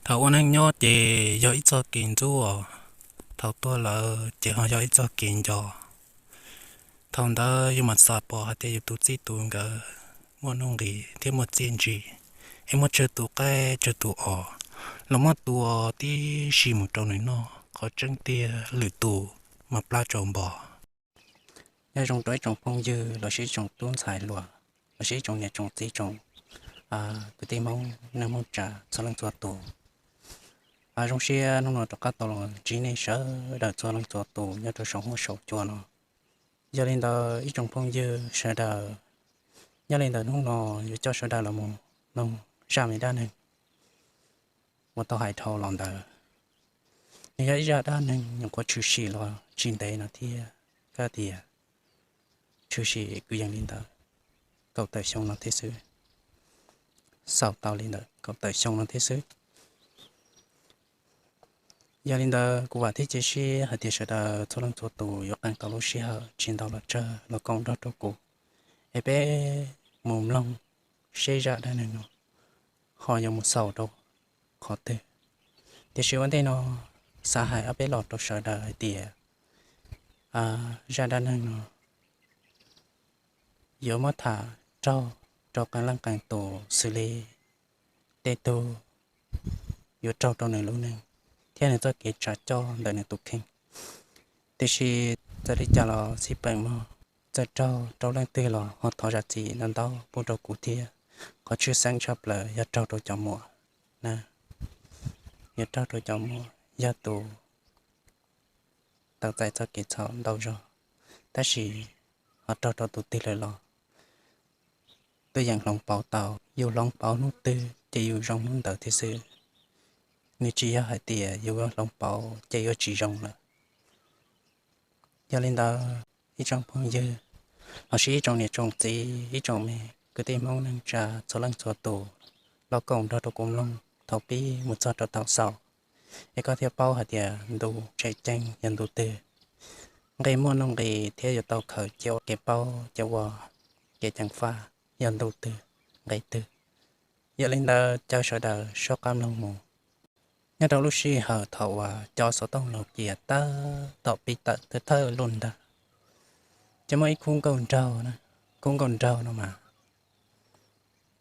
Thaum ua neej nyob ces yog ib txoj kev ntxub os, thaum tuag lawm ces ho yog ib txoj kev nco. Thaum ntawd yus mam xav pom hais tias yus tus txij tus nkawm muaj nuj nqis thiab muaj txiaj ntsig, es muaj tsawg tus qaib tsawg tus os los muab tua tib si mus rau nws noj. Qhov tseeb tiag lwm tus mas plab tsaus npos. Nyob zoo rau ib tsoom phooj ywg lossis ib tsoom tub ntxhais hluas lossis ib tsoom niam tsoom txiv tsoom kwv tij Hmoob neej Hmoob tsav txhua leej txhua tus. Zoo siab hnub no rov qab tau los ntsib nej sawv daws txhua leej txhua tus nyob rau saum huab saum cua no. Yog li ntawd ib tsoom phooj ywg sawv daws, nyob li ntawd hnub no yuav coj sawv daws los mus mloog zaj me dab neeg uas tau hais dhau los ntawd. Nws yog ib zaj dab neeg nyuam qhuav tshwm sim los tsis ntev no thiab, kab tias tshwm sim kwv yees li ntawd kaum tawm xyoo no thiab xwb, xaus tau li ntawd kaum tawm xyoo no thiab xwb. Yog li ntawd kuv vam thiab cia siab hais tias sawv daws txhua leej txhua tus yuav qee tau lub sij hawm tsis ntau los tsawg los koom nrog rau kuv es peb mus mloog seb zaj dab neeg no ho yuav mus xaus rau qhov twg. Tiam sis ua ntej no xav hais ob peb los rau sawv daws hais tias zaj dab neeg no yuav muab tham raug rau qee leej qee tus xws li tej tug yuav raug rau nws lub neej thiab nws txoj kev tsav coj ntawm nws tus kheej. Tiam sis txawm li cas los xij peem mog, txawm raug rau leej twg los ho thov zam txim ntau ntau pub rau kuv thiab. Qhov tshwj xeeb tshaj plaws yog raug rau cov muam na, yog raug rau cov muam yog tus tau txais txoj kev txhaum ntau zog, tab sis ho raug rau tus twg lawm los twb yeej hloov pauv tau. Yus hloov pauv hnub twg ces yus zoo hnub ntawd thiab xwb. Nws tsis yog hais tias yus yuav hloov pauv ces yuav tsis zoo lawm. Yog li ntawd ib tsoom phooj ywg lossis ib tsoom niam tsoom txiv, ib tsoom me kwv tij Hmoob neej tsa txhua leej txhua tus los koom nrog rau kuv mloog thaum pib mus txog rau thaum xaus, es koj thiaj paub hais tias ntu tseem ceeb yog ntu twg. Nqe muaj nuj nqis thiab yuav tau khaws cia ua kev paub, cia ua kev ceev faj yog ntu twg, nqe twg. Yog li ntawd caw sawv daws soj qab mloog mus. Nyob rau lub sij hawm thaum uas cov xov tooj Nokia tab tom pib tawm thawj thawj lub ntag, ces muaj ib khub nkauj nraug, khub nkauj nraug no mas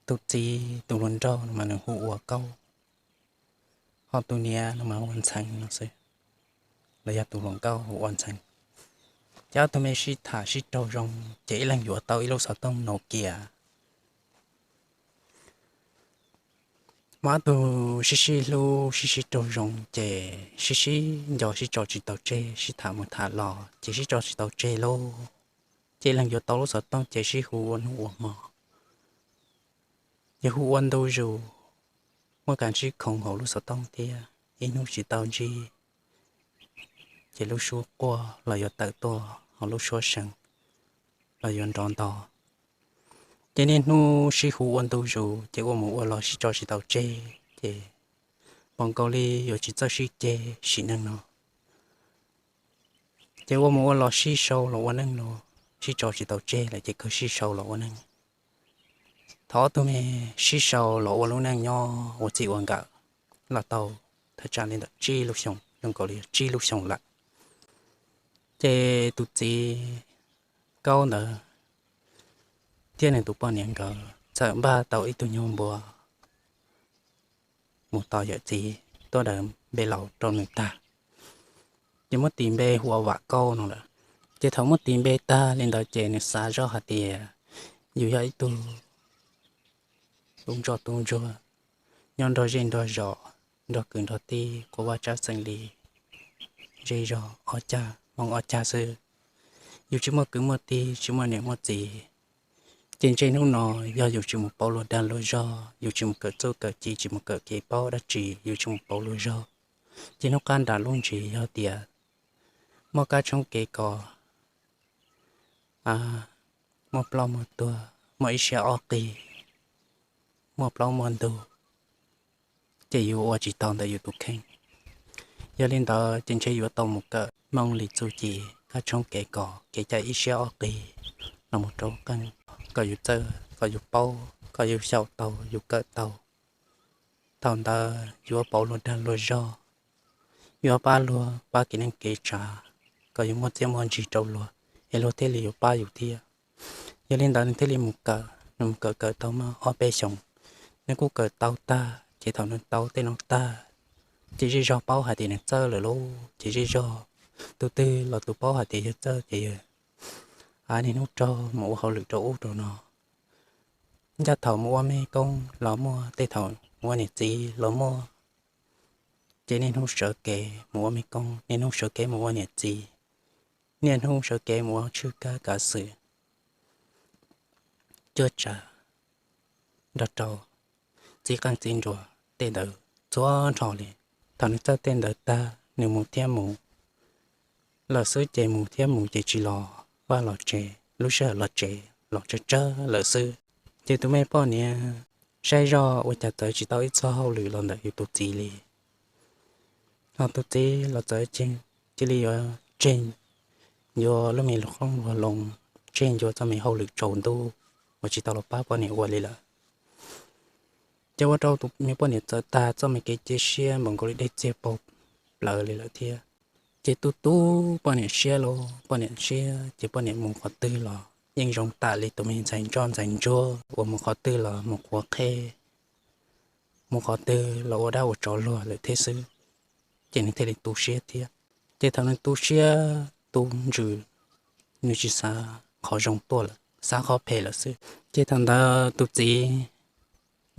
tus txiv tus hluas nraug no mas nws hu ua Kaub, ho tus niam no mas hu ua Ntxhee no xwb, los yog tus hluas nkauj hu ua Ntxhee. Ces ob tug me sib tham sib raug zoo ces ib leeg yuav tau ib lub xov tooj Nokia. Mas ob tug sib sib hlub sib sib raug zoo ces sib sib nco sib tso tsis tau tseg, sib tham mus tham los ces sib tso tsis tau tseg lauj. Ces ib leeg yuav tau lub xov tooj ces sib hu ua hnub ua hmo. Yog hu ua ntu zus, muaj kas ntsib khoom hauv lub xov tooj thiab, ib hnub tsis tau ntsib ces lub suab quaj los yuav tawm tuaj, ho lub suab seev los yuav nrov nto. Ces niaj hnub sib hu ua ntu zus ces ua mus ua los sib tso tsis tau tseg, ces npaum nkaus li yuav tsis txawj sib ceg sim neej no. Ces ua mus ua los sib sau los ua neej no, sib tso tsis tau tseg lawm ces kawg sib sau los ua neej. Thaum ob tug me sib sau los ua lub neej nyob ua txij ua nkawm los tau thaj tsam li ntawm tsib lub xyoo, zoo nkaus li tsib lub xyoo lawm. Ces tus txiv Kaub ntawd thiab nws tus poj niam nkawd txawm npaj tau ib tug nyuag npua mus tos yawm txiv tuaj daws npe laus rau nws tag, ces muab tis npe hu ua Vam Kaub no lawm. Ces thaum muab tis npe tag li ntawd ces nws xav zoj hais tias yus yog ib tug tub ntsoj tub ntsuag, nyob nrog zej nrog zos, nrog kwv nrog tij, quas vaj tsab xeem li, zej zog ob cag hmoob ob cag xwb. Yus tsis muaj kwv muaj tij, tsis muaj niam muaj txiv, ces ntshe hnub no yog yus tsis mus pauv luag dag luag zog, yus tsis mus kawm txuj kawm ci, tsis mus kawm kev paub dab tsi, yus tsis mus pauv luag zog, ces hnub qab nram lub ntsis yog tias muaj kab tshoob kev kos, muaj ploj muaj tuag, muaj ib siab ob qig, muaj plaub muaj ntug, ces yus ua tsis tau ntawm yus tus kheej. Yog li ntawd ces ntshe yuav tau mus kawm Hmoob li txuj ci, kab tshoob kev kos, kev cai ib siab ob qig los mus rau qeej, kom yus txawj, kom yus paub, kom yus xyaum tau, yus kawm tau. Thaum ntawd yuav pauv luag dag luag zog, yuav pab luag pab kev neej kev tsav, kom yus muaj txiaj muaj ntsig rau luag, es luag thiaj li yuav pab yus thiab. Yog li ntawd nws thiaj li mus kawm, nws mus kawm kawm tau muaj ob peb xyoos, nws kuj kawm tau tag. Ces thaum nws tau tej no tag, ces zej zog paub hais tias nws txawj lawm lauj, ces zej zog tus twg los tus paub hais tias yawg txawj ces yawg niaj hnub raug mus ua hauj lwm rau ub rau no. Ncaj thaum mus ua mej koob los muaj, tej thaum mus ua niam txiv los muaj. Ces niaj hnub sawv kev mus ua mej koob, niaj hnub sawv kev mus ua niam txiv, niaj hnub sawv kev mus ua tshwj kab kav xwm, cuab tsav nrog rau txiv qeej txiv nruas tej ntawd txhua nrho li. Thaum nws txawj tej ntawd tag, nws mus thiab mus lawm xwb, ces mus thiab mus ces tsis los vaj los tsev, lub sij hawm los tsev los tsawg tsawg lawm xwb. Ces tus mej poj niam saib zoj ua cas txawv tsis tau ib txoj hauj lwm los ntawm yus tus txiv li. Ho tus txiv los txawv ces cia li yuav tseg ncua lub me lus qoob lus loo, tseg ncua txoj me hauj lwm tsaus ntuj uas tsis tau los pab poj niam ua li lawm. Ces ua rau tus me poj niam txawv tag, txoj me kev cia siab npaum nkaus li dej txiag paug plawv li lawm thiab. Ces tu tu poj niam siab lauj, poj niam siab ces poj niam mus qhov twg los yeej zoo tam li tus me ntxhais ntsoj ntxhais ntsuag uas mus qhov twg los mus qhuav qheb, mus qhov twg los ua dab ua tsov luag lawm thiab xwb. Ces nws thiaj li tu siab thiab. Ces thaum nws tu siab tu ntsws, nws tsis xav qhov zoo tuaj lawm, xav qhov phem lawm xwb. Ces thaum ntawd tus txiv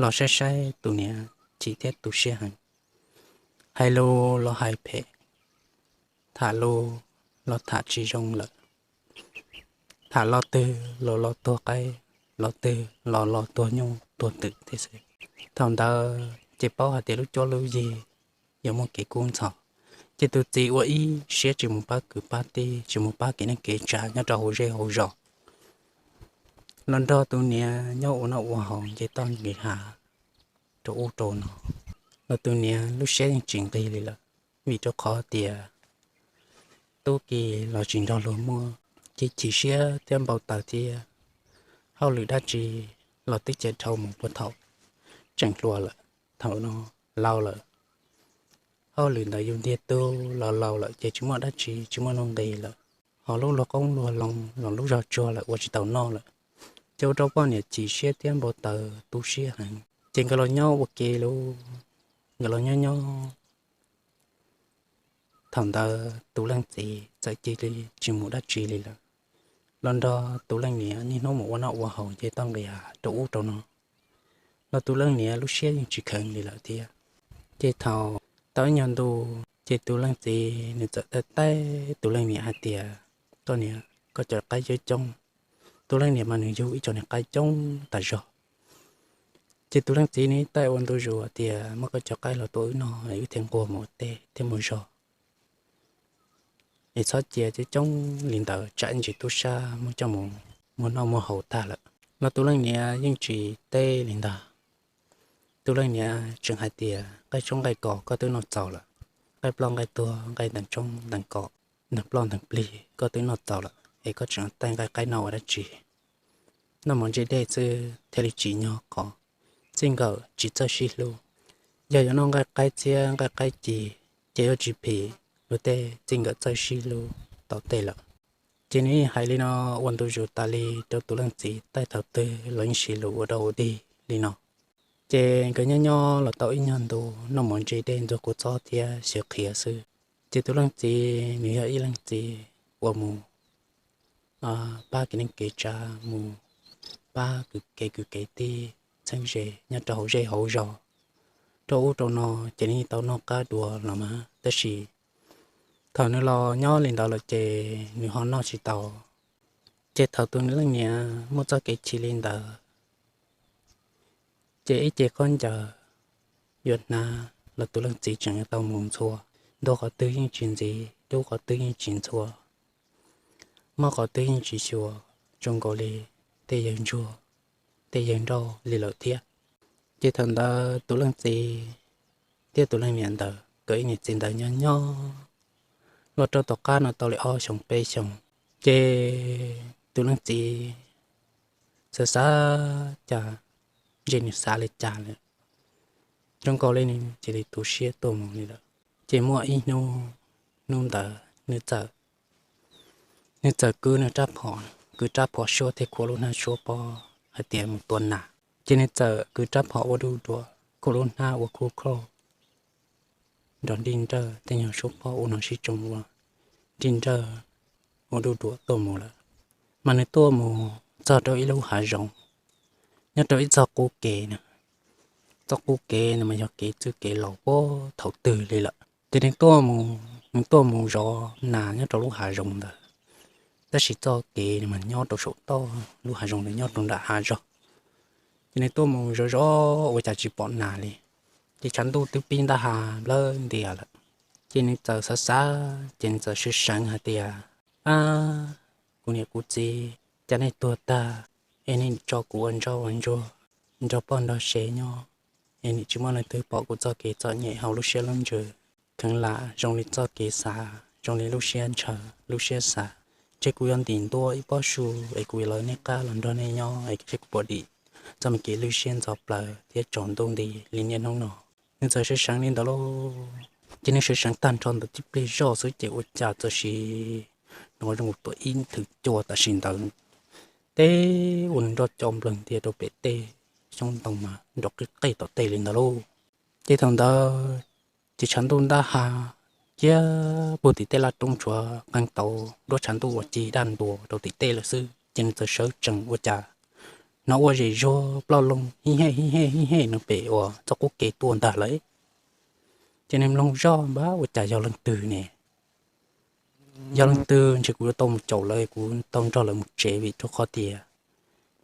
los saib saib tus niam chim thiab tu siab heev, hais lus los hais phem, tham lus los tham tsis zoo lawm, tham lo twg los lo tuag qaib, lo twg los lo tuag nyuj tuag twm thiab xwb. Thaum ntawd ces paub hais tias lub cuab lub yig yuav muaj kev kub ntxhov, ces tus txiv ua ib siab tsis mus pab kwv pab tij, tsis mus pab kev neej kev tsav nyob rau hauv zej hauv zos. Los nrog tus niam nyob ua noj ua haus nce toj nqis hav rau ub rau no, los tus niam lub siab yeej tsis nqig li lawm, vim rau qhov tias tub ki los tsis nrog luag muaj, ces chim siab thiab npau taws thiab. Hauj lwm dab tsi los twb cia dhau mus puag thaum tseem hluas lawm, thaum no laus lawm. Hauj lwm ntawm yus ntiag tug los laus lawm ces tsis muaj dab tsi, tsis muaj nuj nqis lawm. Ho lub luag qoob luag loo los lub zog tsuag lawm ua tsis tau noj lawm. Ces ua rau poj niam chim siab thiab npau taws tu siab heev. Ces nkawd los nyob ua ke lauj, nkawd los nyob nyob. Thaum ntawd tus leej txiv txawm cia li tsis mus dab tsi li lawm, los nrog tus leej niam niaj hnub mus ua noj ua haus nce toj nqis hav rau ub rau no, los tus leej niam lub siab yeej tsis kheev li lawm thiab. Ces thaum tau ib nyuag ntu, ces tus leej txiv nws txawm taij taij tus leej niam hais tias, koj niam, koj cov qaib coob coob. Tus leej niam mas nws yug ib co niag qaib coob tas zog. Ces tus leej txiv nws taij ua ntu zus tias, muab koj cov qaib los tua wb noj, wb thiaj nquag mus ua teb thiab mus zog. Es txhob cia coob coob li ntawd tsam ntsis tub sab muab coj mus muag noj muag haus tag lawm. Los tus leej niam yeej tsis teb li ntag. Tus leej niam tseem hais tias, nqaij tshoob nqaij kos koj twb noj txaus lawm, nqaij ploj nqaij tuag nqaij ntees tshoob ntees kos, ntees ploj ntees plig koj twb noj txaus lawm, es koj tseem taij nqaij qaib no ua dab tsi? Noj mov ntse dej xwb thiaj li tsim nyog qhov txij nkawm tsis txawj sib hlub. Yog yuav noj nqaij qaib txhiab nqaij qaib ci, ces yuav tsis phim luag tej txij nkawm txawj sib hlub tau tej lawm. Ces nws yeej hais li no ua ntu zus tas li rau tus leej txiv, taij thaum twg los yeej siv lus ua dog ua dig li no. Ces nkawd nyob nyob los tau ib nyuag ntu, noj mov ntse dej ntxuag kua txob thiab xyaw qhiav xwb. Ces tus leej txiv nws yog ib leej txiv uas mus pab kev neej kev tsav, mus pab kwv kev kwv kev tij txheeb ze nyob rau hauv zej hauv zos, rau ub rau no, ces nws yeej tau noj qab dua los mas. Tab sis thaum nws los nyob li ntawd lawm ces nws ho noj tsis tau. Ces thaum tus leej niam muaj txoj kev chim li ntawd, ces ib ce khaub ncaws yuav hnav los tus leej txiv tseem yuav tau mus ntxhua. Ntua qhov twg yeej tsis ntxiv, dub qhov twg yeej tsis ntxhua, mob qhov twg yeej tsis xyuas, zoo nkaus li tej yawg ntsuag tej yawg nrauj li lawm thiab. Ces thaum ntawd tus leej txiv thiab tus leej niam ntawd nkawd ib niam txiv ntawd nyob nyob los rau tom qab no tau li ob xyoos peb xyoos, ces tus leej txiv xav xav cas ntshe nws xav li cas lawm, Zoo nkaus li nws cia li tu siab tuag mus li lawm. Ces muaj ib hnub, hnub ntawd nws txawm, nws txawm kwv nws rab phom, kwv rab phom suab thiab khuam lub hnab suab pob hais tias mus tua nas. Ces nws txawm kwv rab phom ua du duav, khuam lub hnab ua khuj khauj nrog nrij nrawj tej nyuag suab pob ua no sib tsoo ua nrij nrawj ua du duav tuaj mus lawm. Mas nws tuaj mus txog rau ib lub hav zoov nyob rau ib txoj qub kev na. Txoj qub kev no mas yog kev txwj kev laus puag thaum twg li lawm. Ces nws tuaj mus, nws tuaj mus zov nas nyob rau lub hav zoov ntawd, tab sis txoj kev no mas nyob rau saum toj lub hav zoov ntawd nyob rau nram hav zog. Ces nws tuaj mus zov zov ua cas tsis pom nas li. Ces tshav ntuj twb pib ntab ha nplawg ntias lawm. Ces nws txawm xav xav, ces nws txawm sawv seev hais tias, Ab, kuv niam kuv txiv, cas nej tuag tag es nej tso kuv ua ntsoj ua ntsuag nrog poj nrog sev nyob, es nim tsis muaj leej twg pom kuv txoj kev txom nyem hauv lub siab lub ntsws. Kheev lam zoo li txoj kev xav, zoo li lub siab ntshaw lub siab xav, ces kuv yuav ntim ntua ib pob su es kuv yuav lawv nej qab los nrog nej nyob es seb kuv puas dim txoj me kev lwj siab ntxhov plaws thiab tsaus ntuj nti li niaj hnub no. Nws txawm sawv seev li ntawd lauj. Ces nws sawv seev tag nrho ntawd tib pliag zoj xwb ces ua cas txawm sim hnov zoo nkaus tuaj ib nthwv cua tam sim ntawd teb ua nws nroj co nplawg ntias rau pem tej xyoob ntoo mas nrov qij qej tom tej li ntawd lauj. Ces thaum ntawd ces tshav ntuj ntab ha, cia puag tim tej laj roob tshuav qee tauv nruab tshav ntuj uas ci daj ntua rau tim tej lawm xwb. Ces nws txawm sawv tsees ua cas hnov ua zem zuag ploj loo hij hej hij hej hij hej no pem uas txoj qub kev tuaj ntag lawm. Ces nws mloog zoj npab ua cas yog leej twg ne. Yog leej twg ntshe kuv yuav tau mus caum lawv, kuv tau nrog lawv mus tsev vim rau qhov tias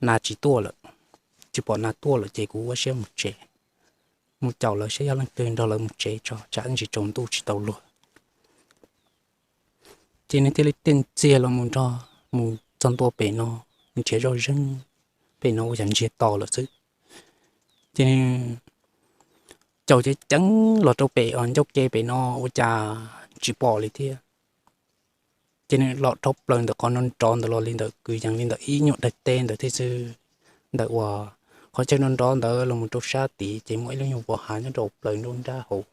nas tsis tuaj lawm, tsis pom nas tuaj lawm ces kuv ua siab mus tsev. Mus caum lawv saib yog leej twg nrog lawv mus tsev tso tsam ntsis tsaus ntuj tsis tau luag. Ces nws thiaj li tiaj ntxiag los mus nrog mus txog ntua pem no, nws nrhiav zoj zeeg pem no ua cas ntsiag to lawm xwb. Ces nws caum ceev ceev los rau pem os ncauj ke pem no ua cas tsis pom li thiab. Ces nws los dhau plaws ntawm qhov nrov nrov ntawd los li ntawm kwv yees li ntawm ib nyuag daim teb ntawd thiab xwb. Ntawm uas qhov chaw nrov nrov ntawd los mus rau sab tid ces muaj ib lub nyuag vos hav nyob rau plaws nruab nrab hauv.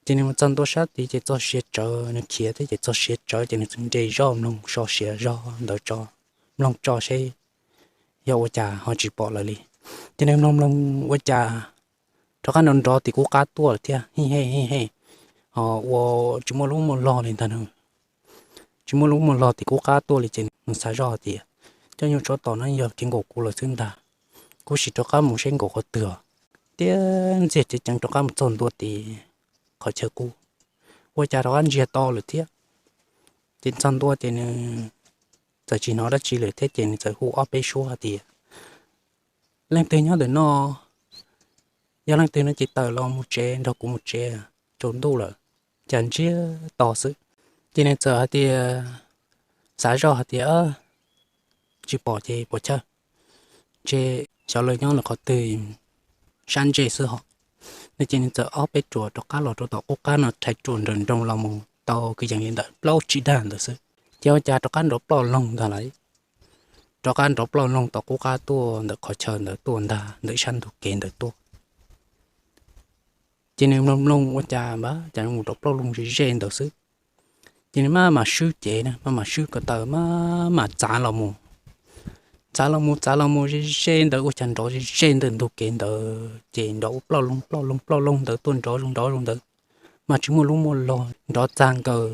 Ces nws mus txog ntua sab tid ces txog siav tsawv, nws khiav thiab ces txog siav tsawv ces nws txawm nres zoj mloog so siav zog ntawd tso, mloog tso seb yog ua cas ho tsis pom lawv li. Ces nws mloog mloog ua cas rov qab nrov nrov tim qub qab tuaj lawm thiab hij hej hij hej, ho ua tsis muaj lub muaj log li ntag na. Tsis muaj lub muaj log tim qub qab tuaj li ces nws xav zoj tias cov nyuag tsov tom no yog khiav nkaum kuv lawm xwb ntag. Kuv sim rov qab mus seb nkaum qhov twg. Tiaj ntxiag ceev ceev rov qab mus txog ntua tim qhov chaw qub, ua cas rov qab ntsiag to lawm thiab. Ces txog ntua ces nws txawm tsis hnov dab tsi lawm thiab ces nws txawm hu ob peb suab hais tias, Leej twg nyob ntawm no? Yog leej twg no ces tawm los mus tsev, nrog kuv mus tsev, tsaus ntuj lawm. Cas ntsiag to xwb. Ces nws txawm hais tias, xav zoj hais tias, tsis pom ces puas chawj, ntshe xyov lawv nyob lawm qhov twg, sab ntsej xwb hos. No ces nws txawm ob peb ruam rov qab los rau tom qub qab no rhais ruam nrawm nroos los mus tau kwv yees li ntawm plaub tsib dag ntawd xwb. Ces ua cas rov qab nrov ploj loog ntag lawm. Rov qab nrov ploj loog tom qub qab tuaj ntawm qhov chaw ntawd tuaj ntag, ntawm sab ntug kev ntawd tuaj. Ces nws mloog mloog ua cas npab cas mus nrov ploj loog ze ze ntawd xwb. Ces nws maj mam swb cev na, maj mam swb ko taw maj mam txav los mus. Txav los mus txav los mus ze ze ntawd ua cas nrov ze ze ntawm ntug kev ntawd ces nrov ua ploj loog ploj loog ploj loog ntawd tuaj nrov zoo nrov zoo ntawd, mas tsis muaj lub muaj log nrov txag nkaws,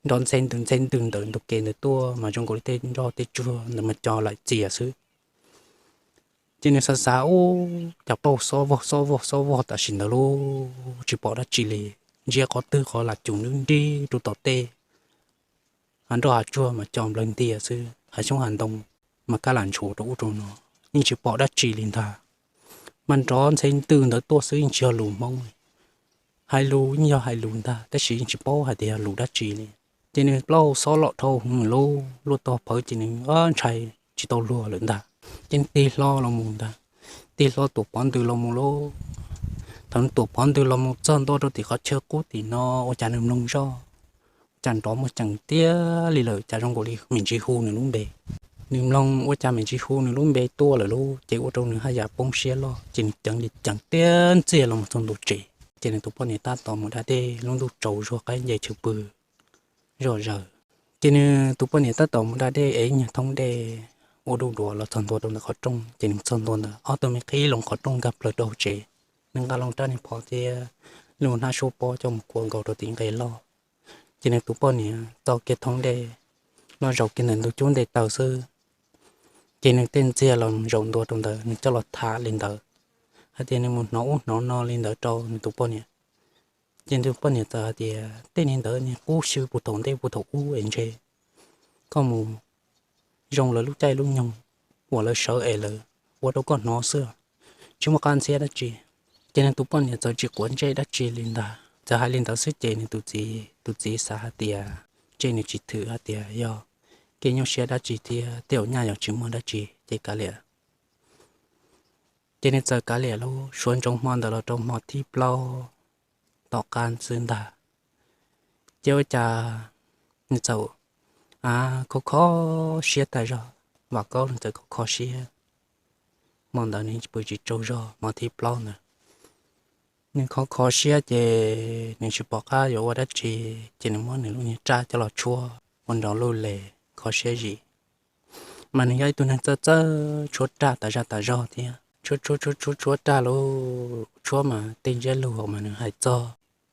nrov ntxhe ntws ntxhe ntws ntawm ntug kev ntawd tuaj mas zoo nkaus li tej nroj tej tsuag ntawd mas co laim txias xwb. Ces nws xav xav ub, cas plaub xob vog xob vog xob vog tam sim ntawd lub tsis pom dab tsi li, ntsia qhov twg qhov lam cum nrib nrib rau tom tej, hav nroj hav tsuag mas co nplawg ntias xwb, hav xyoob hav ntoo mas kab lam ntshua rau ub rau no, yeej tsis pom dab tsi li ntag. Mas nrov ntxhe ntws ntawd tuaj xwb yeej tsis yog lus Hmoob, hais lus yeej yog hais lus ntag tab sis yeej tsis paub hais tias yog lus dab tsi li. Ces nws plaub xob loj dhau hwv lub luaj tog phawv ces nws ntshai tsis tau luag lawm ntag. Ces nws tig hlo los mus ntag, tig hlo tuam pov ntws los mus lauj. Thaum nws tuam pov ntws los mus txog ntua rau tim qhov chaw qub tim no ua cas nws mloog zoj cas nrov muaj ceem tiag li lawm, cas zoo nkaus li me ntsis hu nws lub npe. nws mloog ua cas mam tsis hu nws lub npe tuaj lawm lauj, ces ua rau nws haj yam poob siab loj, ces nws ceev li ceev tiab ntxiag los mus txog ntua tsev. Ces nws tus poj niam tab tom mus da dej, lub ntuj tsaus zuag qaib nce tshwm pw zom zaws. Ces nws tus poj niam tab tom mus da dej es ib nyuag thoob dej ua duj duav los txog ntua rau ntawm qhov rooj, ces nws txog ntua ntawd ob tug me qhib loo qhov rooj nkag plaws rau hauv tsev. Nws nqa loo rab niag phom thiab lub hnab suab pob coj mus kuav nkaus rau tim nqe loj. Ces nws tus poj niam txo kiag thoob dej, los zaum kiag ntawm ntug cub nte taw xwb. Ces nws tej ntxiag los zaum ntua rau ntawd, nws coj los tham li ntawd, hais tias nws mus hnov ub hnov no li ntawd rau nws tus poj niam. Ces nws tus poj niam txawm hais tias tej niag ntawd niag qub xyw puag thaum ntej puag thaum ub es ntshe koj mus zoo lawv lub caij lub nyoog uas lawv sawv es lawv ua rau koj hnov xwb, tsis muaj qab ntxhiab dab tsi. Ces nws tus poj niam txawm tsis quav ntsej dab tsi li ntag, txawm hais li ntawd xwb ces nws tus txiv, tus txiv xav hais tias ntshe nws tsis thwm hais tias yog kev nyuaj siab dab tsi thiab tej zaum nyaj yuav tsis muaj dab tsi ces kav liam. Ces nws txawm kav liam lub suav ntsoov hmo ntawd los rau hmo thib plaub tom qab xwb ntag. Ces ua cas nws txawm a kho kho siab tas zog, Vam Kaub nws txawm kho kho siab. Hmo ntawd nws pw tsis tsaug zog, hmo thib plaub ntawd nws kho kho siab ces nws tsis pom qab yuav ua dab tsi, ces nws muab nws lub niag raj coj los tshuab ua nrov luj les kho siab zim. Mas nws yog ib tug neeg txawj txawj tshuab raj tas zaj tas zog thiab, tshuab tshuab tshuab tshuab tshuab raj lauj, tshuab mas tej ntsiab lus mas nws hais txog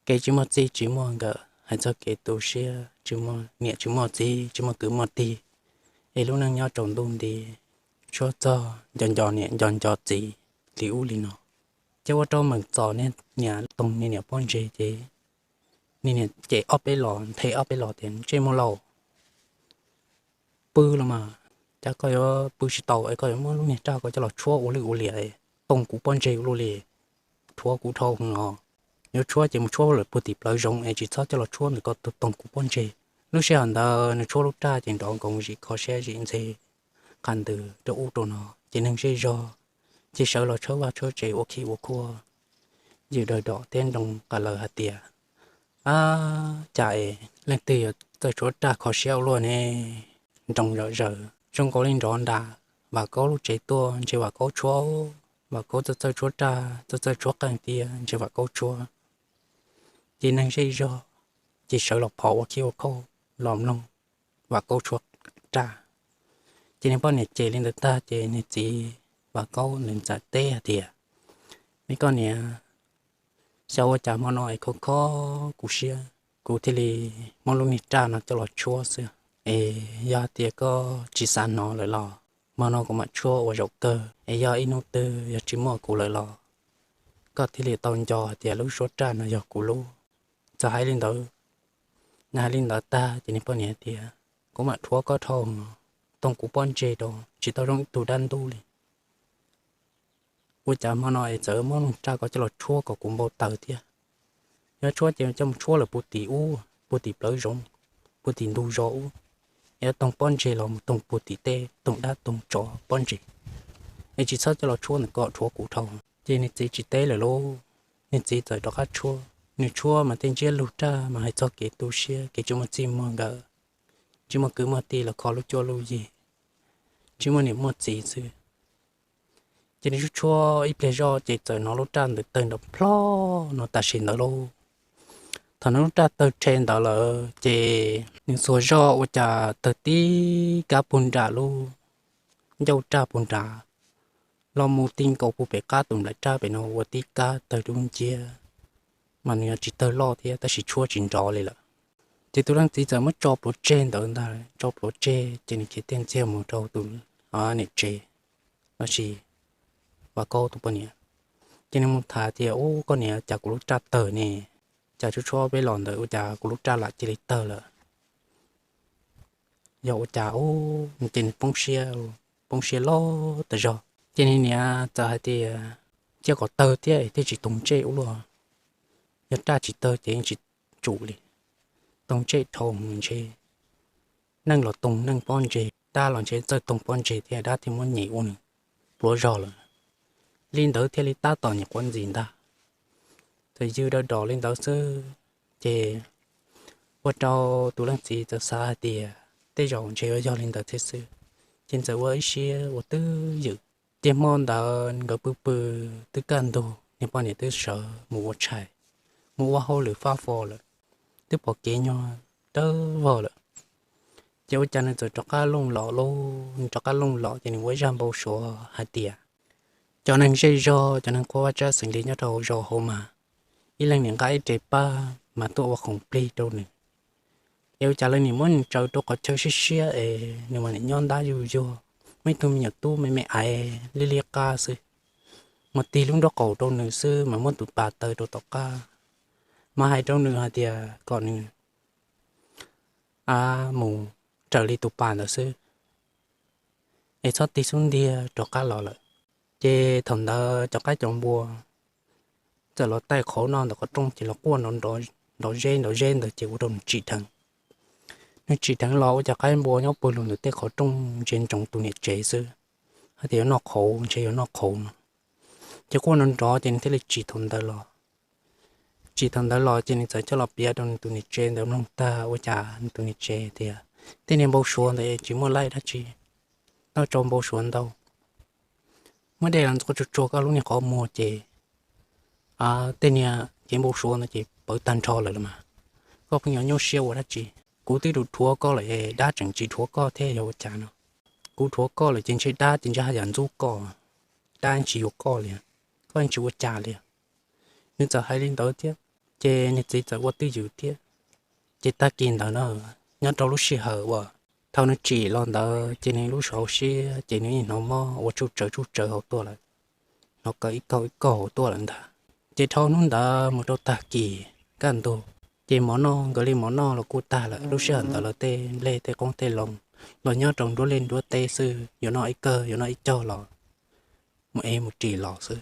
kev tsis muaj txij tsis muaj nkawm, hais txog kev tu siab tsis muaj niam tsis muaj txiv tsis muaj kwv muaj tij, es lub neej nyob tsaus ntuj nti, tshuab txog nco nco niam nco nco txiv li ub li no. Ces ua rau Meem Txos niam toog niam pob ntseg ces niam cem ob peb los nthe ob peb los tias ntsej muag laus, pw los mas cas koj yuav pw tsis tau es koj yuav muab lub niag raj ko coj los tshuab ua lwj ua liam, toog kuv pob ntseg ua luaj li, rhuav kuv dhau hwv os. Yuav tshuab ces mus tshuab lawm puag tim plawv zoov es tsis txhob coj los tshuab ntawm ko, toog kuv pob ntseg. Lub sij hawm ntawd nws tshuab lub raj ces nrov nkoos zim kho siab zim ntxhe qhov ntawd rau ub rau no ces neeg zej zog ces sawv los tshawb vaj tshawb tsev ua khib ua khuab, yws dawg dom thiab nroo qas lawm hais tias, ab, cas es leej twg yuav txawj tshuab raj kho siab ua luaj ne? Nroo zom zaws zoo nkaus li nrov nram Vam Kaub lub tsev tuaj, ntshe Vam Kaub tshuab, Vam Kaub txawj txawj tshuab raj, txawj txawj tshuab qeej tiag, ntshe Vam Kaub tshuab. Ces neeg zej zog ces sawv los phov ua khib ua khuab los mloog Vam Kaub tshuab raj. Ces nws poj niam cem li ntawd tag ces nws txiv Vam Kaub nws txawm teb hais tias, me koj niam, xyov ua cas hmo no es kho kho kuv siab, kuv thiaj li muab lub niag raj no coj los tshuab xwb. Es yog tias koj tsis xav hnov lawm los hmo no kuv mam tshuab ua zaum kawg, es yog ib hnub twg yog tsis muaj kuv lawm los koj thiaj li tau nco hais tias lub suab raj no yog kuv lub. Txawm hais li ntawd, nws hais li ntawd tag ces nws poj niam hais tias, kuv mam rhuav koj dhau, toog kuv pob ntseg rau tsis tau zoo ib tug dab ntub li. Ua cas hmo no es txawm muab lub raj ko coj los tshuab kom kuv npau taws thiab. Yog tshuab ces coj mus tshuab lawm puag tim ub, puag tim plawv zoov, puag tim ntug zos ub. Yog toog pob ntseg los mus toog puag tim tej toog dab toog tsov pob ntseg, es tsis txhob coj los tshuab ntawm ko, rhuav kuv dhau. Ces nws txiv tsis teb lawm lauj, nws txiv txawm rov qab tshuab. Nws tshuab mas tej ntsiab lus raj mas hais txog kev tu siab, kev tsis muaj txij muaj nkawm, tsis muaj kwv muaj tij los kho lub cuab lub yig, tsis muaj niam muaj txiv xwb. Ces nws tshuab tshuab ib pliag zoj ces txawm hnov lub raj ntawd tawg nrov plho no tam sim ntawd lauj. Thaum hnov lub raj tawg rhe ntawd lawm ces nws xuas zoj ua cas tawg tib kab puag nram lub ncauj raj puag nrad, los mus ti nkaus puag pem qab tus nplaim raj pem no ua tib kab tawg dub nciab. Mas nws yog tsis tawg loj thiab tab sis tshuab tsis nrov li lawm. Ces tus leej txiv txawm muab tso plhuav tseg ntawd ntag, tso plhuav tseg ces nws khiav tiag ntxiag mus rau tus niam tsev, lossis Vam Kaub tus poj niam. Ces nws mus tham tias, ub, koj niam, cas kuv lub raj tawg ne? Cas tshuab tshuab peb los ntawd ua cas kuv lub raj lam cia li tawg lawm? Yog ua cas? Ub, ces nws poob siab, poob siab loj tas zog. Ces nws niam txawm hais tias, cia kom tawg thiab thiaj tsis toog ntsej ua luaj. Yog raj tsis tawg ces yeej tsis tsum li. Toog ntsej dhau ntshe neeg los toog neeg pob ntseg, dab los ntshe txawj toog pob ntseg thiab dab thiaj muab nyem ua nws pluav zog lawm. Li ntawd thiaj li tab tom nyuam quav ntxim ntag. Txawm yws daws dos li ntawd xwb, ces ua rau tus leej txiv txawm xav hais tias tej zaum ntshe yuav yog li ntawd thiab xwb. Ces txawm ua ib siab ua twj ywm. Ces hmo ntawd nkawd pw pw twb kaj ntug, niag poj niam twb sawv mus ua tshais, mus ua hauj lwm fab fo lawm, twb pom kev nyuag dawb vog lawm. Ces ua cas nws txawm rov qab looj los lauj, nws rov qab looj los ces nws ua ib zaj npau suav hais tias cov neeg zej zog, cov neeg qhuab vaj tsab xeem li nyob rau hauv zos hauv mas ib leeg nim nqa ib re paj mas tuaj ua khoom plig rau nws. Es ua cas lawv nim muab nws tsaws rau qhov chaw siab siab es nws mas nim nyob ntab zuj zuag, muaj ib tug me nyuam tub me me aiv li li qab xwb, mas tig lub nraub qaum rau nws xwb mas muab tus pas taw rau tom qab, mas hais rau nws hais tias kom nws a mus raws li tus pas ntawd xwb, es txhob tig xub ntiag rov qab los lawm. Ces thaum ntawd cov qaib cov npua txawm los taij qhauv noj ntawm qhov rooj ces los quaj nrov nrov zeb nrov zeb ntawd ces ua rau nws tsim dheev. Nws tsim dheev los ua cas qaib npua nyob puag lug ntawm tej qhov rooj ntsia ntsoov tus niam tsev xwb, hais tias yuav noj qhauv, ntshe yuav noj qhauv no. Ces quaj nrov nrov ces nws thiaj li tsim thaum ntawd los. Tsim thaum ntawd los ces nws txawm coj los piav rau nws tus niam tsev ntawd mloog tag ua cas nws tus niam tsev tias tej niag npau suav ntawd tsis muaj laij dab tsi, tau tso npau suav ntau. Muab dej los ntxuav tsuag tsuag koj lub niag qhov muag ces tej niag cev npau suav ntawd ces pawv tag nrho lawm los mas. Koj pheej yuav nyuaj siab ua dab tsi? Kuv twb dhuav koj lawm es dab tseem tsis dhuav koj thiab yog ua cas no? Kuv dhuav koj lawm ces ntshe dab ces ntshe haj yam ntxub koj, dab tsis yuav koj li, koj tsis ua cas li. Nws txawm hais li ntawd thiab, ces niag txiv txawm ua twj ywm thiab. Ces tag kis ntawd na, nyob rau lub sij hawm uas thaum nws tsim los ntawd ces nws lub saud siab ces nws yeej hnov mob ua tsuj tsawv tsuj tsawv hauv tuaj lawm, hnov kaw ib kaug ib kaug hauv tuaj lawm ntag. Ces dhau hnub ntawd mus rau tag kis kaj ntug, ces mov noj nkawd li mov noj los kuj tag lawm. Lub sij hawm ntawd lawv tej nplej tej qoob tej loo los nyob rau nruab liaj nruab teb xwb, yuav noj ib kawg yuav noj ib caug los mus ev mus ris los xwb,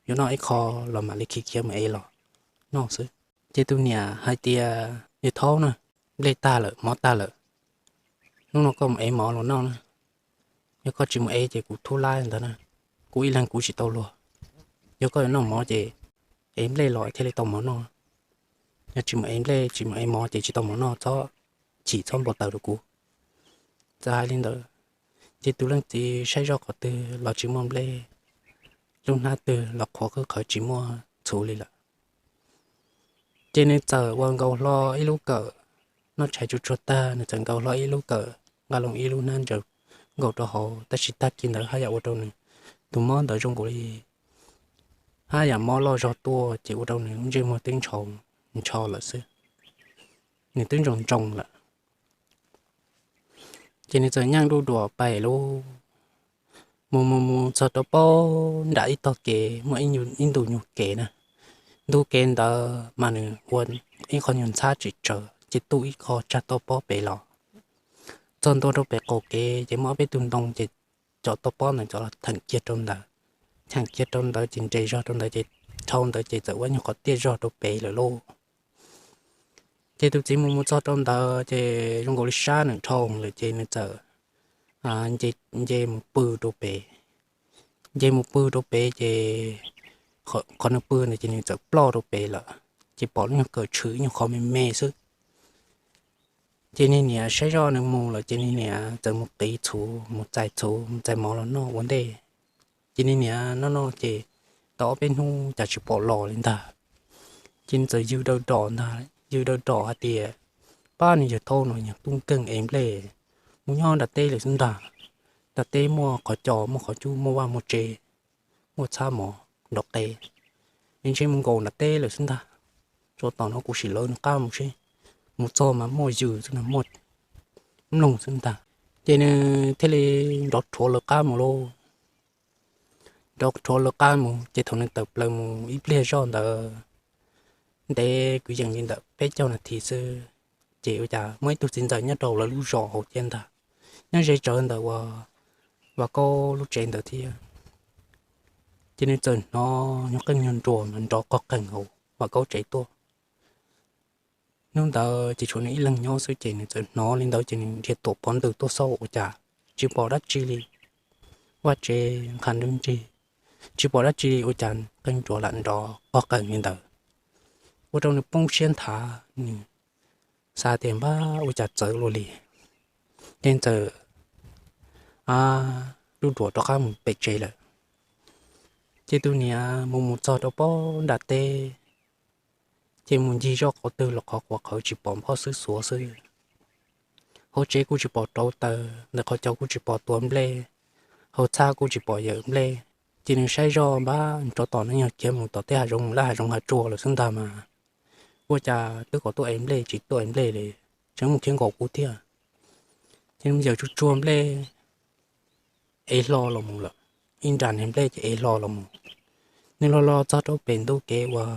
yuav noj ib qho los mam li khiav khiav mus ev los noj xwb. Ces tus niam hais tias, yawg thaub na, nplej tag lawm mov tag lawm, hnub no koj mus ev mov los noj na. Yog koj tsis mus ev ces kuv thub laib ntag na, kuv ib leeg kuv tsis tau luag. Yog koj yuav noj mov ces ev nplej los thiaj li tau mov noj, yog tsis mus ev nplej tsis mus ev mov ces tsis tau mov noj, txhob chim txhob npau taws rau kuv. Txawm hais li ntawd, ces tus leej txiv saib zoj qhov twg los tsis muaj nplej, lub hnab twg los qhuav qwb qhawv tsis muaj txhuv li lawm. Ces nws txawm ua nkaus hlo ib lub kawm, noj tshais tsuag tsuag tag nws txawm nkaus hlo ib lub kawm, nqa loo ib lub hnab ntsaws nkaus rau hauv, tab sis tag kis ntawd haj yam ua rau nws tus mob ntawd zoo nkaus li haj yam mob loj zog tuaj ces ua rau nws lub ntsej muag twb ntshaus ntsho lawm xwb, nws twb ntsoos ntsoos lawm. Ces nws txawm nyeej duj duam pais lub, mus mus mus txog rau paub nram ib tog kev muaj ib ntu nyuag kev na. Ntu kev ntawd mas nws ua ib qho nyuag ntxhab tsis tsawv ces tu ib qho tsag toj pob pem los. Txog ntua rau pem qaum kev ces muaj ob peb tug ntoo ces cov toj pob ntawd cov los theem kiag rau ntawd, theem kiag rau ntawd ces nres zog rau ntawd ces dhau ntawd ces txawm ua nyuag qhov tiaj zog rau pem lawm lauj. Ces tus txiv mus mus txog rau ntawd ces zoo nkaus li sab nws dhau lawm ces nws txawm nce mus pw rau pem. Nce mus pw rau pem ces qhov nws pw ntawd ces nws txawm ploj rau pem lawm, ces pom lub nyuag kawm tshwm ib nyuag qho me me xwb. Ces niag niam saib zoj nws mus lawm ces niag niam txawm mus qiv txhuv mus txais txhuv mus txais mov los noj ua ntej. Ces niag niam noj noj ces tau ob peb hnub cas tsis pom los li ntag. Ces nws txawm yws daws rom ntag, yws daws rom hais tias, pab, nws yawg thaub no yog tub nkeeg ev nplej mus nyob nram teb lawm xwb ntag. Nram teb muaj qhov cos muaj qhov cub muaj vaj muaj tsev, muaj txhab mov nrov qe, es ntshe mus nkaum nram teb lawm xwb ntag. Tsam tom no kuv sim lawv nws qab mus seb, mus txog mas muaj yws xwb ntag, muaj mloog xwb ntag. Ces nws thiaj li nrov rhuav lawv qab mus lauj. Nrov rhuav lawv qab mus ces thaum nws tawm plaws mus ib pliag zoj ntawd, ntev kwv yees li ntawm peb caug nas this xwb, ces ua cas muaj ib tug txiv ntxawm nyob rau lawv lub zos hauv thiab ntag, nyob ze tsawv ntawm uas Vam Kaub lub tsev ntawd thiab. Ces nws txawm hnov nyuag qeej nyuag nruas mas nrov qog qeeg hauv Vam Kaub tsev tuaj. Hnub ntawd ces tshuav nws ib leeg nyob xwb ces nws txawm hnov li ntawd ces nws dhia tuam pov ntws tuaj xauj ua cas tsis pom dab tsi li. Vaj tsev nqha nrwg nrig, tsis pom dab tsi li ua cas qeej nruas lam nrov qog qeeg li ntawd, ua rau nws poob siab nthav, nws xav tias npab ua cas txawv luaj li. Ces txawm lub duam rov qab mus pem tsev lawm. Ces tus niam mus mus txog rau pob nram teb, ces mus ncig zoj qhov twg los qhov quav qhawv tsis pom nphob xwb xuav xwb. Hauv tsev kuj tsis pom rauv taws, ntawm qhov cos kuj tsis pom tuav nplej, hauv txhab kuj tsis pom yawm nplej. Ces nws saib zoj npab nrov tom no yog khiav mus tom tej hav zoov mus laj hav zoov hav tsuag lawm xwb ntag mas, ua cas twb kom tuaj ev nplej tsis tuaj ev nplej li, tseem mus khiav nkaum kuv thiab. Ces nws yawm tsuag tsuag nplej, ev hlo los mus lawm, ib nra niag nplej ces ev hlo los mus. Nws los los txog rau pem ntu kev uas